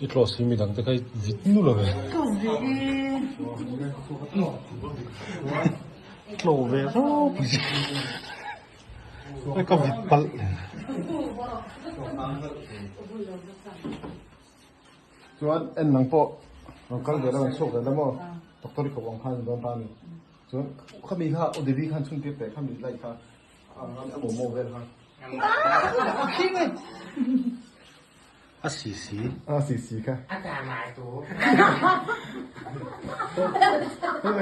I close hi midang te kha i vit nul a ve. Tlo ve ropui si. Ka vit palh. Chuan en nang pawh rawn kal ve la rawn chhuak ve la maw doctor i ko ang khan dawn ta a ni. Chuan khami kha aw Devi khan chhun tir teh khami light kha a momo vel kha. A si si. A si si kha.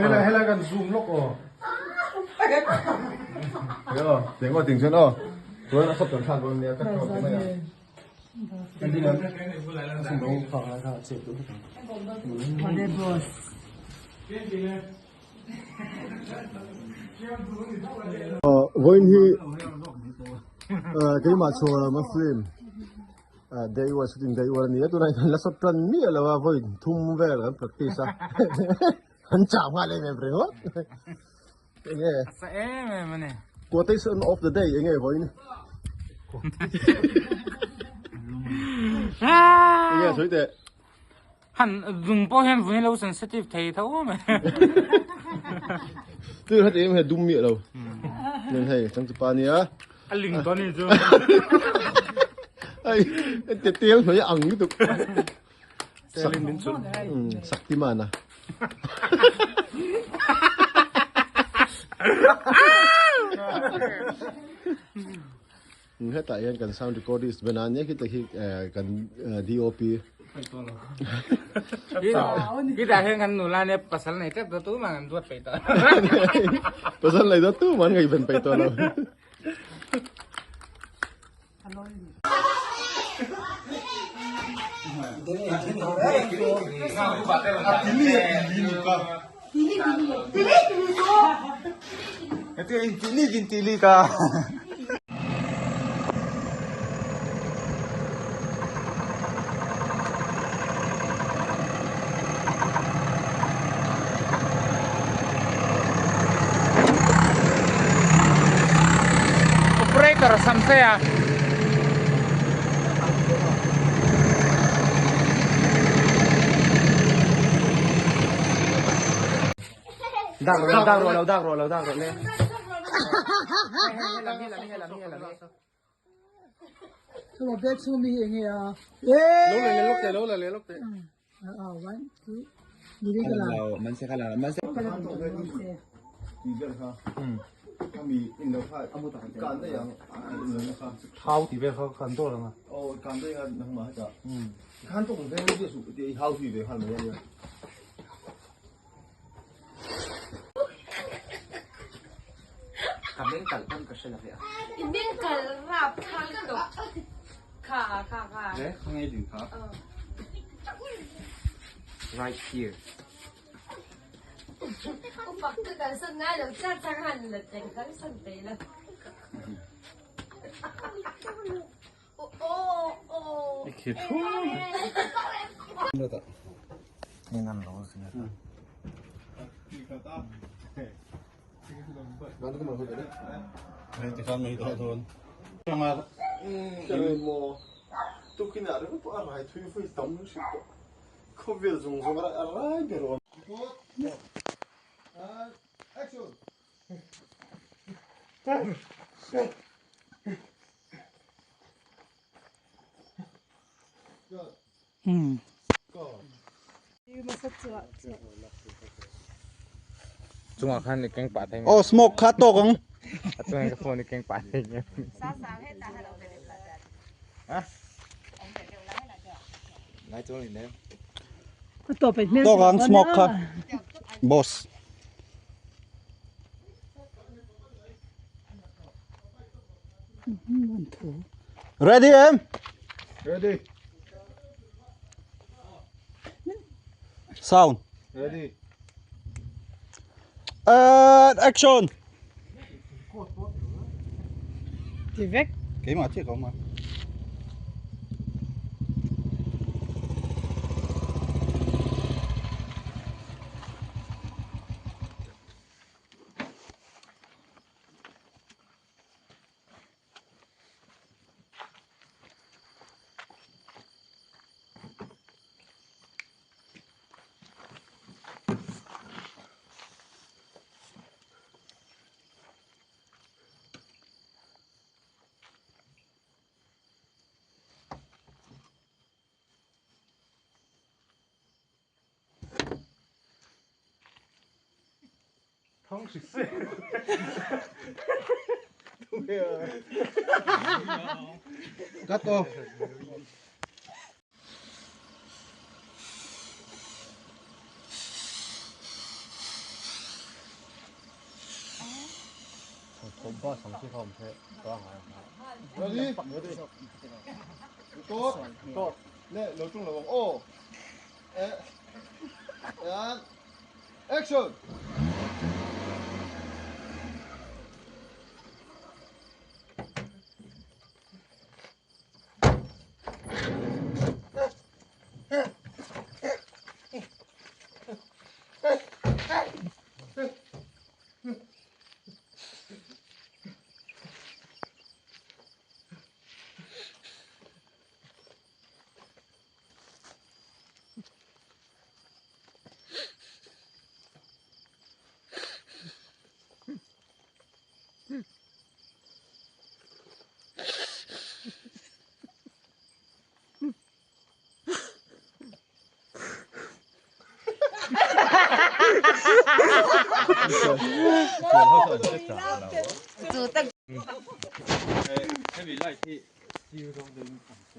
Helai helai kan zoom lawk aw. Aw tiang aw ting chuan aw chuan a sawp tan thlak dawn nia ka thlawk te mai a. Vawiin hi keimah chhuah lam a film day one shooting day one a ni a tunah hian la shot tan miah lo a vawiin thum vel kan practice a an chau nghal em em ringawt enge quotation of the day enge vawiin enge sawi teh. Han dum pawh hian vun hi lo sensitive thei tho mai. Tu hati em he dum miah lo. Nen hei chang chu pa nia. A ling to ni chu. Ai te tel hnoi ang lutuk. Telin min chun. Sakti mana. Hetah hian kan sound recordist ben a nia khi te khi kan DOP. Khitah hian kan nula nia pasal nei tep tawh tumah an duat peih tawh lo. Pasal nei tawh tumah an ngaihven peih tawh lo. Operator Samsea. Dak rawh dak rawh lo dak rawh lo dak rawh le. Chuma bag chhung mi hi enge a? Lo la le lawk teh lo la le lawk teh. One, two, three ka la. Man se ka la man se. Thau tih vel kha kan dawr ang a. Ka meng kalh pawn ka hre lo ve a. I meng kalh rap kha lutuk. Kha kha kha. Le khawnge ding kha. Right here. Upak ka kalsan ngai lo char char han la teng kalsan pe la. I khi thu. Tukin ah ringawt pawh a rai thui vui tam hrim tawh. Khawvel zawng zawng a rai ber awm. Chungah khan i keng pah thei Oh smoke kha tawk ang. A chungah ka phone i keng pah thei nge. Tawk ang smoke kha. Boss. Ready em? Ready. Sound. Ready. And action. Ti vek. Keimah chiah ka awm a. Thawng hrisel. Cut off. Ready? Record. Record. Le, lo tung lo aw. Eh. And action.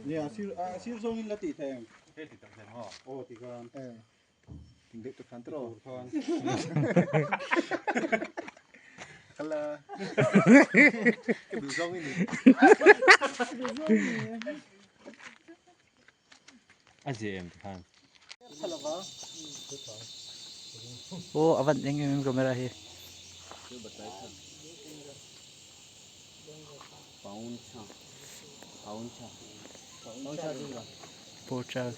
Nia, sir a sir zawng in la tih thei ang. Hei ti tak hian maw? Aw ti khan. Eh. Ting deuh tak khan tiraw khan. Kala. Ka duh zawng i ni. A zia em ti khan. Aw a van eng em em camera hi. Portal.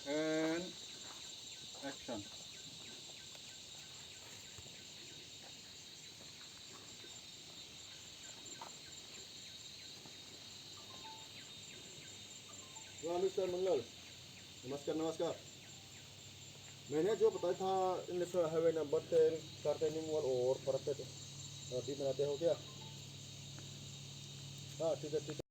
And action. Mister Mangal नमस्कार नमस्कार मैंने जो बताया था national highway number 10 car training wall और perfect भी बनाते हो क्या? हाँ ठीक है ठीक है।